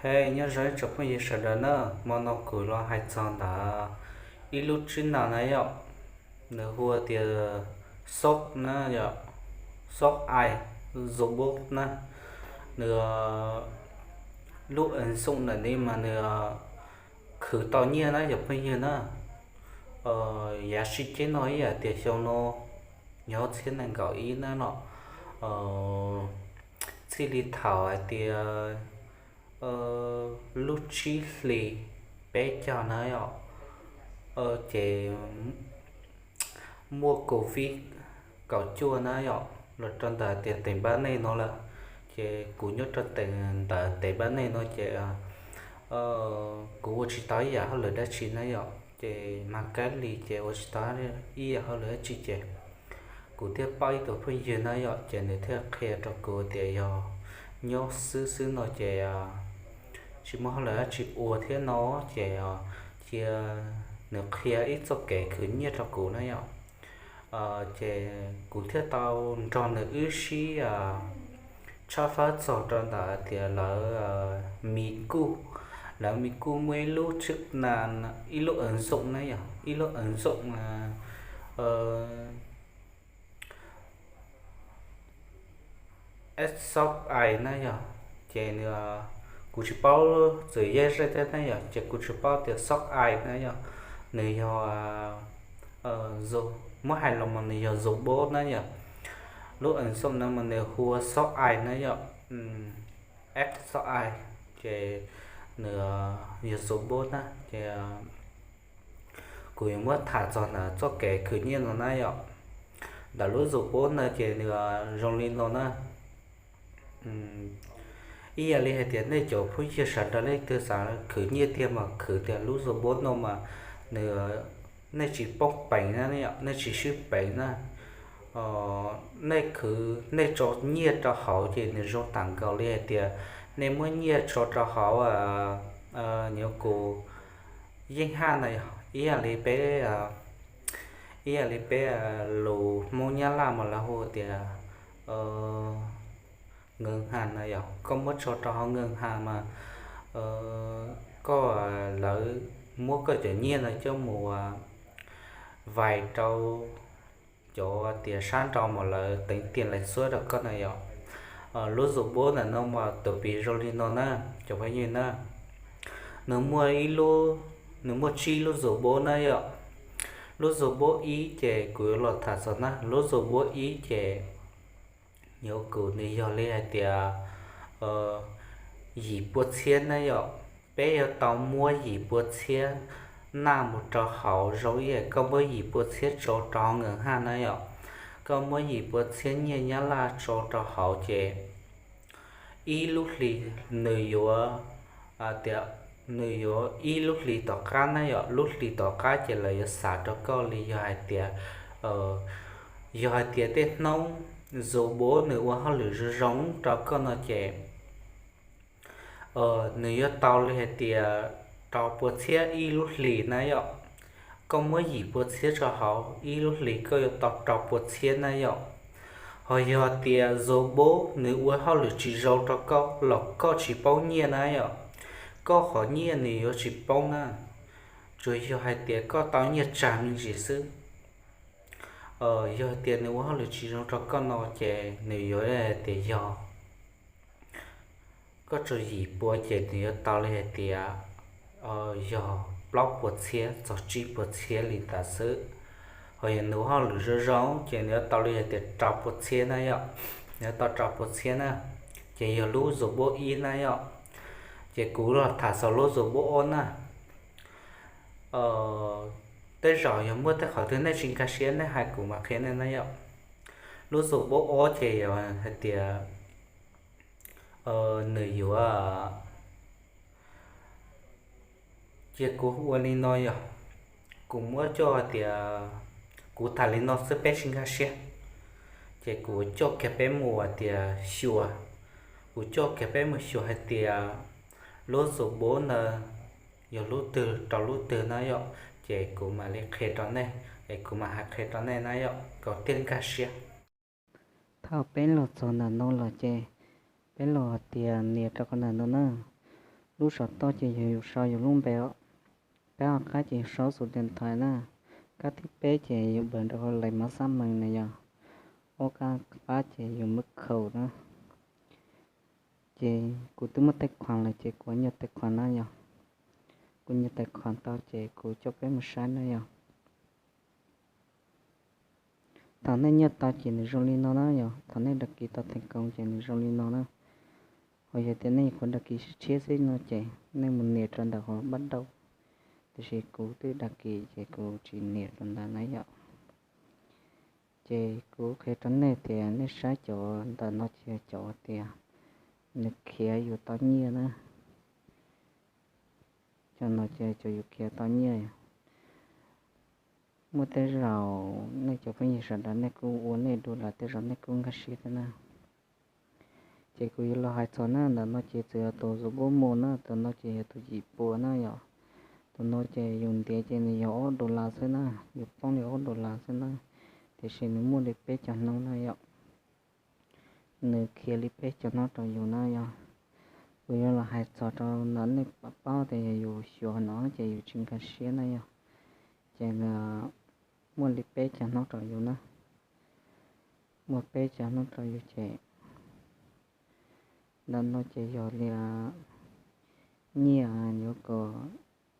Hej, nyob zoo ib tsoom phooj ywg sawv daws na, hmo no kuv los hais txog ntawm ib lub tsib nas na yom, nws hu tias Xauv na yom, Xauv Ai, Zobot na, nws lub ntxoov ntawm ni mas nws khwv tau nyiaj na yom phooj ywg na. Yav sib ceb no ib yam tias xyoo no nyob txhiab nees nkaum ib na no, txij li thaum hais tias lub tsib hlis peb caug na yom, ces muaj Covid kaum cuaj na yom los rau ntawm tias teem Npab Neej no lawm. Ces kuv nyob rau teem ntawm teem Npab Neej no ces kuv ua tsis tau ib yam hauj lwm dab tsi na yom, ces mag kab li ces ua tsis tau ib yam hauj lwm dab tsi ces kuv thiaj paub ib tug phooj ywg na yom, ces nws thiaj qhia rau kuv tias yog nyob xwb xwb no ces tsis muaj hauj lwm dab tsi ua thiab no ces cia nws qhia ib txoj kev khwv nyiaj rau kuv na yom. Ces kuv thiaj tau nrog nws wb sib tshawb fawb txog rau ntawm tias lawv Mi Kuj, lawv Mi Kuj muaj ib lub tsib nas, ib lub ntxoov na yom, ib lub ntxoov Xauv Ai na yom. Ces nws, kuv tsis paub txawm yog zej thiab na yom, ces kuv tsis paub tias Xauv Ai na yom, nws yog, muab hais los mas nws yog Zobot na yom. Lub ntxoov no mas nws hu ua Xauv Ai na yom, X Xauv Ai, ces nws yog Zobot na ces kuv yuav muab tham txog ntawm txoj kev khwv nyiaj no na yom. Ntawm lub Zobot no ces nws zoo li no na. Ib yam li hais tias nej cov phooj ywg sawv daws leej twg xav khwv nyiaj tiag mas khwv tias lub Zobot no mas nws, nej tsis poob peev na yom, nej tsis swb peev na. Nej khwv, nej tso nyiaj rau hauv ces nws zoo tam nkaus li hais tias nej muab nyiaj tso rau hauv, nyob kuv yeej haj na yom, ib yam li peb, ib yam li peb lus Hmoob Nyab Laj mas lawv hu tias nkees has na yom, koj muab tso rau hauv nkees has mas koj, lawv muab koj cov nyiaj no coj mus vais rau cov tias sab nraud mas lawv teev tias lais xuab rau koj na yom. Lub Zobot ntawm no mas tus piv zoo li no na, cov phooj ywg na. Nws muaj ib lub, nws muaj tsib lub Zobot na yom. Lub Zobot ib ces kuv yuav los tham txog na, lub Zobot ib ces yuav kuv nws yog li hais tias yim pua txhiab na yom. Peb yuav tau muab yim pua txhiab naj mus rau hauv zoo ib yam koj muab yim pua txhiab tso rau hauv nkees has na yom. Koj muab yim pua txhiab nyiaj Nyab Laj tso rau hauv ces ib lub hlis nws yuav, tias nws yuav ib lub hlis tom qab na yom, lub hlis tom qab ces lawv yuav xav rau koj li yog hais tias, yog hais tias tej hnub Zobot nws ua hauj lwm zoo zoo rau koj no ces nws yuav tau li hais tias rau pua txhiab ib lub hlis na yom. Koj muab yim pua txhiab tso hauv ib lub hlis koj yuav tau rau pua txhiab na yom. Ho yog tias Zobot nws ua hauj lwm tsis zoo rau koj los koj tsis paub nyiaj na yom, koj qhov nyiaj nws yuav tsis poob na, tsuas yog hais tias koj tau nyiaj tsawg me ntsis xwb. Yog tias nws ua hauj lwm tsis zoo rau koj no ces nws yuav hais tias yog koj tso yim pua ces nws yuav tau li hais tias yog plaub pua txhiab txog tsib pua txhiab li ntawd xwb. Ho yog nws ua hauj lwm zoo zoo ces nws yuav tau li hais tias rau pua txhiab na yom, nws yuav tau rau pua txhiab na. Ces yog lub Zobot ib na yom. Ces kuv los tham txog lub Zobot ob na. Tej zaum yog muaj tej qhov twg nej tsis nkag siab nej hais kuv mam qhia nej na yom. Lub Zobot ob ces yog hais tias nws yuav, ces kuv ua li no yom, kuv muab coj hais tias, kuv tham li no xwb peb tsis nkag siab, ces kuv coj kiag peb mus hais tias xyuas, kuv coj kiag peb mus xyuas hais tias lub Zobot ntawd yog lub twg rau lub twg na yom, ces kuv mam li qhia rau nej, es kuv mam hais qhia rau nej na yom kom thiaj nkag siab. Thaum peb los txog ntawm no los ces peb los hais tias nias rau qhov ntawm no na. Lub saum toj ces yog yus sau yus lub npe os. Kab ob qab ces yus sau xus dees thais na. Kab thib peb ces yus npawm nraim hauv lais mab xab mees na yog. Ob kab qab ces yus mab khaum na. Ces kuv twb muaj tais khuam lawm ces kuv nyuag tais khuam na yog. Kuv nyuag tais khuam tau ces kuv coj peb mus saib na yog. Thaum nej nyuaj tau ces nws zoo li no na yog, thaum nej dag kis tau theem koos ces nws zoo li no na. Ho yog tias nej nyuam qhuav dag kis tshiab xwb no ces nej mus nias rau ntawm qhov pab dauj, tiam sis kuv twb dag kis ces kuv tsis nias rau ntawd na yom. Ces kuv qhia rau nej tias nej saib cov ntawm no ces cov tias nws khiav yus tau nyiaj na. Cov no ces cov yus khiav tau nyiaj. Muaj tej zaum nej cov phooj ywg sawv daws nej kuj ua nej du las tej zaum nej kuj nkag siab thiab na. Ces kuv yuav los hais txog na, ntawm no ces txawm yog tus zos npub mus na, tus no ces yog tus yim puas na yom. Tus no ces yus ntiav ces nws yog ob dollar xwb na, yus poob li ob dollar xwb na, tiam sis nws muaj li peb caug hnub na yom. Nws khiav li peb caug hnub rau yus na yom. Kuv yuav los hais txog rau ntawm nej paub tias yog yus xyuas no ces yus tsis nkag siab na yom. Ces nws muaj li peb caug hnub rau yus na, muaj peb caug hnub rau yus ces ntawm no ces yog li nyiaj yuav kom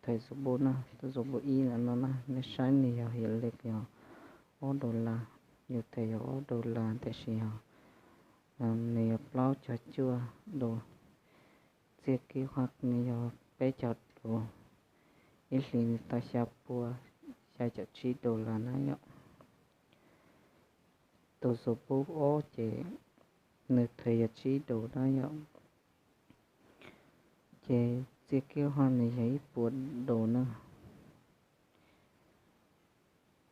them zos npub na, tus zos npub ib ntawm no na, nej saib nws yog yam li yog ob dollar, yus them yog ob dollar tiam sis yog nws yog plaub caug cuaj dollar, txiaj kiab haj nws yog peb caug dollar, ib hlis nws tau xya pua, xya caum tsib dollar na yom. Tus zos npub ob ces nws them yog tsib dollar na yom. Ces txiaj kiab haj nws yog ib puas dollar na.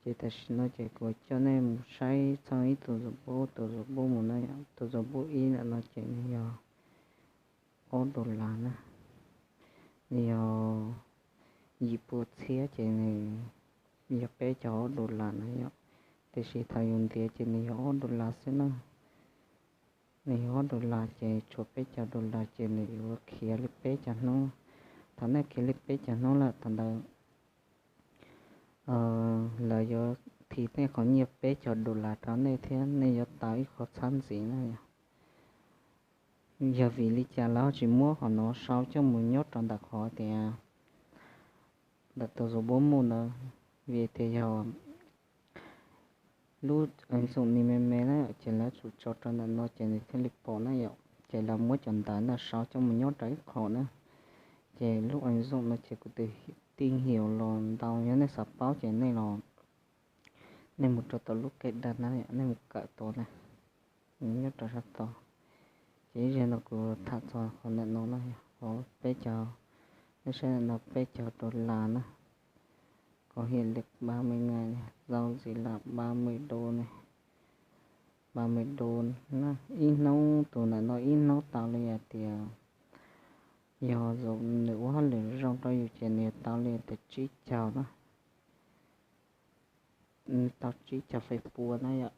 Ces tam sim no ces kuv coj nej mus saib txog ib tus zos npub, tus zos npub mus na yom, tus zos npub ib ntawm no ces nws yog ob dollar na, nws yog yim pua txhiab ces nws yog peb caug ob dollar na yom. Tiam sis thaum yus ntiav ces nws yog ob dollar xwb na. Nws yog ob dollar ces tshuav peb caug dollar ces nws yuav khiav li peb caug hnub. Thaum nej khiav li peb caug hnub lawm thaum ntawd lawv yuav thim nej qhov nyiaj peb caug dollar rau nej thiab nej yuav tau ib qho txhab ntxiv na yom. Yog vim li cas lawv ho tsis muab qhov no sau coj mus nyob rau ntawm qhov tias ntawm tus zos npub mus ntawd, vim tias yog lub ứng dụng nws me me na ces lawv tsum tso rau ntawm no ces nws thiaj li pom na yom. Ces lawv muab cov ntawv ntawd sau coj mus nyob rau ib qho na. Ces lub ứng dụng no ces kuv tus tìm hiểu los ntau, yog nej xav paub ces nej los, nej mus rau tom lub kej dag na, nej mus kawm tau na, nyob rau sab tod. Ces ib zaug no kuv tham txog qhov ntawm no na, qhov peb caug, nej saib ntawm no peb caug dollar na, có hiệu lực ba mươi ngày, giao dịch là ba mươi đô này, ba mươi đô na. Ib hnub tus ntawm no ib hnub tau li hais tias yog nws ua hauj lwm zoo rau yus ces nws tau li tias tsib caug na, nws tau tsib caug feem pua na yom.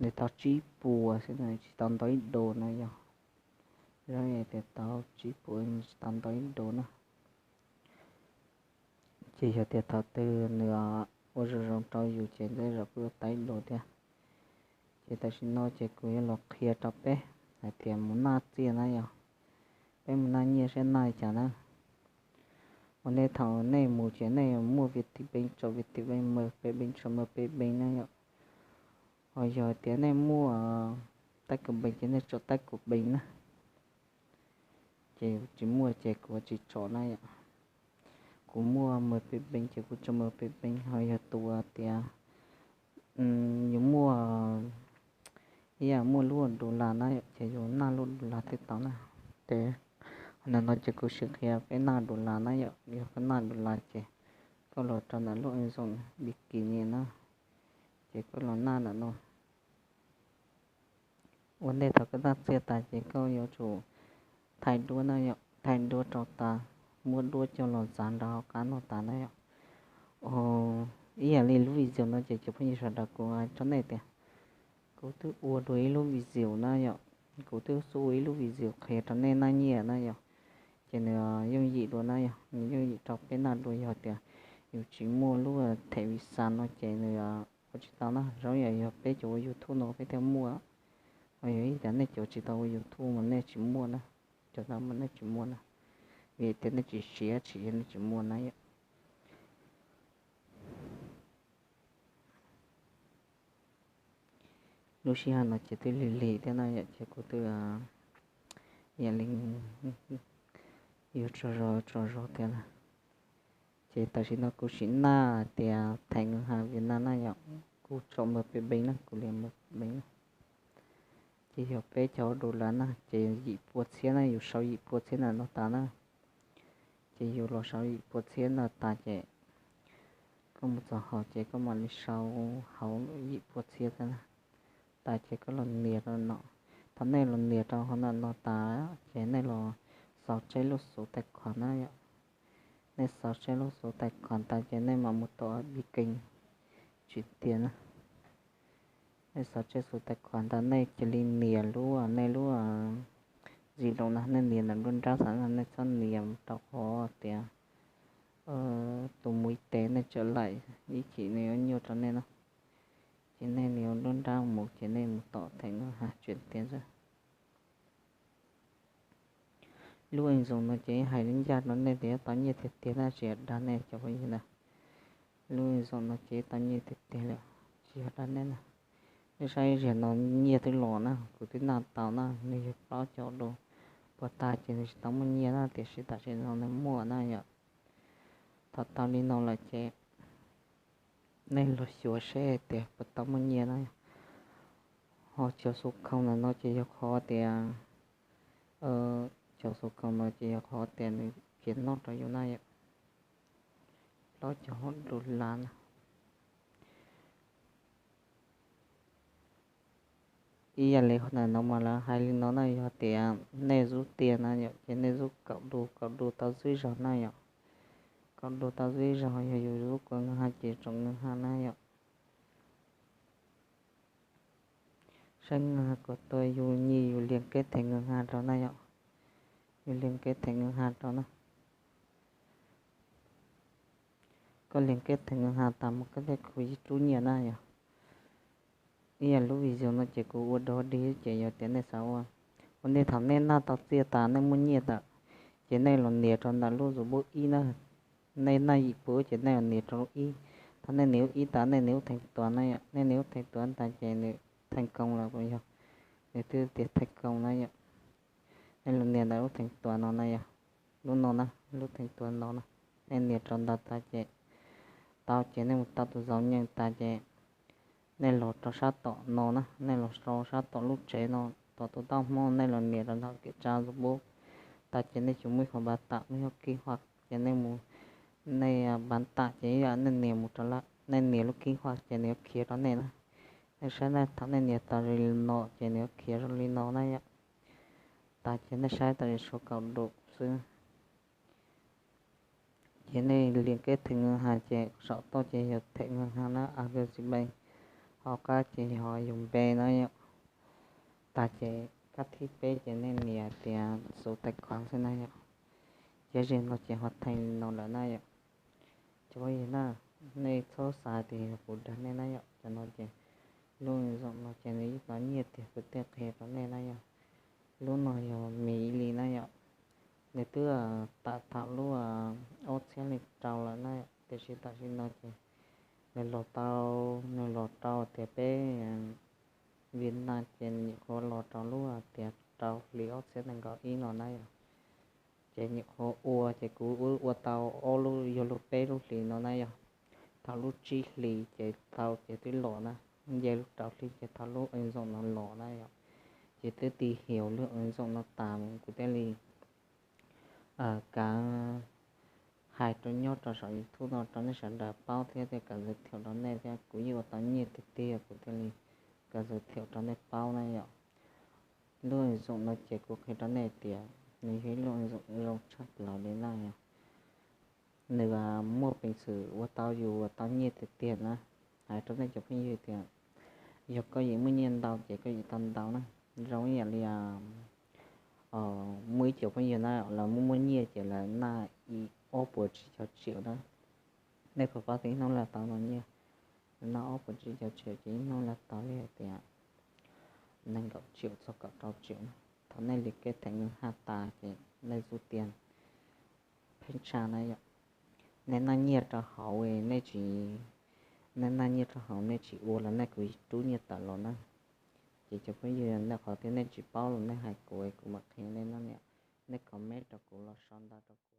Nws tau tsib puas xwb na, tsis tau ntau ib dollar na yom. Zoo tias tau tsib puas, tsis tau ntau ib dollar na. Ces yog tias thaum twg nws ua zoo zoo rau yus ces tej zaum kuj yuav tau ib dollar thiab. Ces tam sim no ces kuv yuav los qhia rau peb hais tias mus naj txiaj na yom, peb mus naj nyiaj saib naj li cas na. Ua ntej thaum nej mus ces nej muaj Vietinbank tso Vietinbank, MPBank tso MPBank na yom. Ho yog tias nej muaj Techcombank ces nej tso Techcombank na. Ces tsis muaj ces kuv tsis tso na yom. Kuv muaj MPBank ces kuv tso MPBank, ho yog tus tias yus muaj, ib yam muaj lub dollar na yom, ces yus naj lub dollar thiaj tau na. Ces ntawm no ces kuv sim qhia peb naj dollar na yom, yog koj naj dollar ces koj los rau ntawm lub ứng dụng Bitcoin na, ces koj los naj ntawm no. Ua ntej thaum koj naj txiaj tas ces koj yuav tsum thaij duab na yom, thaij duab rau tas, muab duab coj los txav nrog hauv qab no tas na yom. Ib yam li lub video no ces cov phooj ywg sawv daws kuv hais rau nej tias kuv twb ua dua ib lub video na yom, kuv twb xub ua ib lub video qhia rau nej naj nyiaj na yom. ces nws yooj yim dua na yog, nws yooj yim rau peb na dua. Yog tias yus tsis muaj lub thẻ visa no ces nws ua tsis tau na. Zoo yam yog peb cov ua YouTube no peb thiaj muaj, ho yog ib tias nej cov tsis tau ua YouTube mas nej tsis muaj na, cov ntawd mas nej tsis muaj na, vim tias nej tsis siv tsis yog nej tsis muaj na yom. Lub sij hawm no ces twb lig lig thiab na yom, ces kuv twb yam li yuav tsaug zog tsaug zog thiab na. Ces tam sim no kuv sim naj tias thẻ ngân hàng Việt Nam na yom, kuv tsom npawb peb beeb na, kuv li npawb peb beeb na. Ces yog peb caug dollar na ces yim pua txhiab na, yus sau yim pua txhiab ntawm no tas na. Ces yus los sau yim pua txhiab ntawd tas ces koj mus txog hauv ces koj mam li sau hauv yim pua txhiab thiab na. Tas ces koj los nias rau no. Thaum nej los nias rau hauv ntawm no tas ces nej los xaus tseb lub xuv tais khuam na yom. Nej xaus tseb lub xuv tais khuam tas ces nej mam mus tom bi kees tsim tias na. Nej xaus tseb xuv tais khuam ntawd nej cia li nias lub, nej lub zis loos na, nej nias ntawm nruab nrab xav no, nej txhob nias rau qhov tias tus mus ib tes nej tsawm laim ib chim nws yuav nyuaj rau nej no. Ces nej nias nruab nrab mus ces nej mus tom thẻ ngân hàng tsim tias xwb. Lub ej zoom no ces hais ncaj rau nej tias tau nyiaj tiag tiag na, tsis yog dag nej cov phooj ywg na. Lub ej zoom no ces tau nyiaj tiag tiag li, tsis yog dag nej na. Nej saib ziag no nyiaj twb los na, kuv twb naj tau na, nws yog plaub caug dollar. Puas tas ces nws tsis tau muaj nyiaj na, tiam sis tam sim no nws muaj na yom. Thaum tau li no lawm ces nej los xyuas seb tias puas tau muaj nyiaj na. Ho cov xuv khoom ntawm no ces yog qhov tias, cov xuv khoom no ces yog qhov tias nws khiav noj rau yus na yom. Plaub caug dollar na. Ib yam li ntawm no mas lawv hais li no na, yog tias nej zub tias na yom, ces nej zub kaum du, kaum du tau zub ib zaug na yom. Kaum du tau zub ib zaug, yog yus zub kua ngân hàng ces tsoom ngân hàng na yom. Saib ngân hàng của tôi, yus nyiam yus liên kết thẻ ngân hàng rau na yom. Yus liên kết thẻ ngân hàng rau na. Koj liên kết thẻ ngân hàng tas mas koj thiaj khuv ib rub nyiaj na yom. Ib yam lub video no ces kuv ua dog dig ces yog tias nej xav ua, ua ntej thaum nej naj tau txiaj tas nej muaj nyiaj tas, ces nej los nias rau ntawm lub Zalo ib na. Nej naj yim pua ces nej los nias rau lub ib. Thaum nej nias lub ib tas nej nias lub theej tuas na yom, nej nias lub theej tuas tas ces nws theej koos lawm, yog nws twb tias theej koos na yom. Nej los nias ntawm lub theej tuas no na yom, lub no na, lub theej tuas no na, nej nias rau ntawd tas ces tau ces nej mus tau tus zov nyeej tas ces nej los rau sab tom no na, nej los rau sab tom lub tsev no, tom tus taub hmoov nej los nias rau ntawm kiểm tra Zalo tas ces nej tsuas muaj ib qho npav tam muaj ib qho kib huaj ces nej mus, nej npav tam ces ib yam nej nias mus rau lawm, nej nias lub kib huaj ces nws yuav khiav rau nej na. Nej saib na, thaum nej nias tau zoo li no ces nws yuav khiav zoo li no na yom. Tas ces nej saib tau zoo kaum du xwb. Ces nej liên kết thẻ ngân hàng ces saum toj ces yog thẻ ngân hàng na, Agribank, hauv qab ces yog yus npe na yom. Tas ces kab thib peb ces nej nias tias số tài khoản xwb na yom. Ces zim no ces ho theej no lawm na yom. Cov phooj ywg na, nej txhob xav tias yog kuv dag nej na yom. Cov no ces lub ej zoom no ces nws yeej tau nyiaj tiag, kuv thiaj qhia rau nej na yom. Lub no yog Mỹ Linh na yom. Nws twb tam thaum lub ob txhiab leej rau lawm na, tiam sis tam sim no ces nws los tau, nws los rau tias peb Việt Nam ces nyuam qhuav los rau lub tias rau hli ob txhiab nees nkaum ib no na yom. Ces nyuam qhuav ua ces kuv ua tau ob lub, yog lub peb lub hlis no na yom. Thaum lub tsib hlis ces tau ces twb los na, nce lub rau hli ces thaum lub ej zoom no los na yom. Ces twb tìm hiểu lub ej zoom no tas kuv thiaj li kav hais rau nyob rau saum YouTube no rau nej sawv daws paub thiab thiaj kav giới thiệu rau nej thiab, kuv yeej ua tau nyiaj tiag tiag kuv thiaj li kav giới thiệu rau nej paub na yom. Lub ej zoom no ces kuv qhia rau nej tias nws yog ib lub ej zoom zoo tshaj plaws li na yom. Nws muaj peev xwm ua tau yus ua tau nyiaj tiag tiag na. Hais rau nej cov phooj ywg tias yog koj yeej muaj nyiaj ntau ces koj yeej tau ntau na. Zoo ib yam li Muaj ib co phooj ywg na, lawv muaj muaj nyiaj ces lawv noj ib ob puas tsib caug triệu na. Nej kho qab tias ib hnub lawv tau ntau nyiaj, noj ob puas tsib caug triệu ces ib hnub lawv tau li hais tias nees nkaum triệu txog kaum rau triệu na. Thaum nej li kej theem nws haj tas ces nej xub tiag pheej tshaj na yom. Nej noj nyiaj rau hauv, nej tsis, nej noj nyiaj rau hauv nej tsis ua los nej kuj rub nyiaj tawm los na. Ces cov phooj ywg, nej qhov tias nej tsis paub los nej hais kuv, kuv mam qhia nej no niam. Nej comment rau kuv los sau ntawv rau kuv.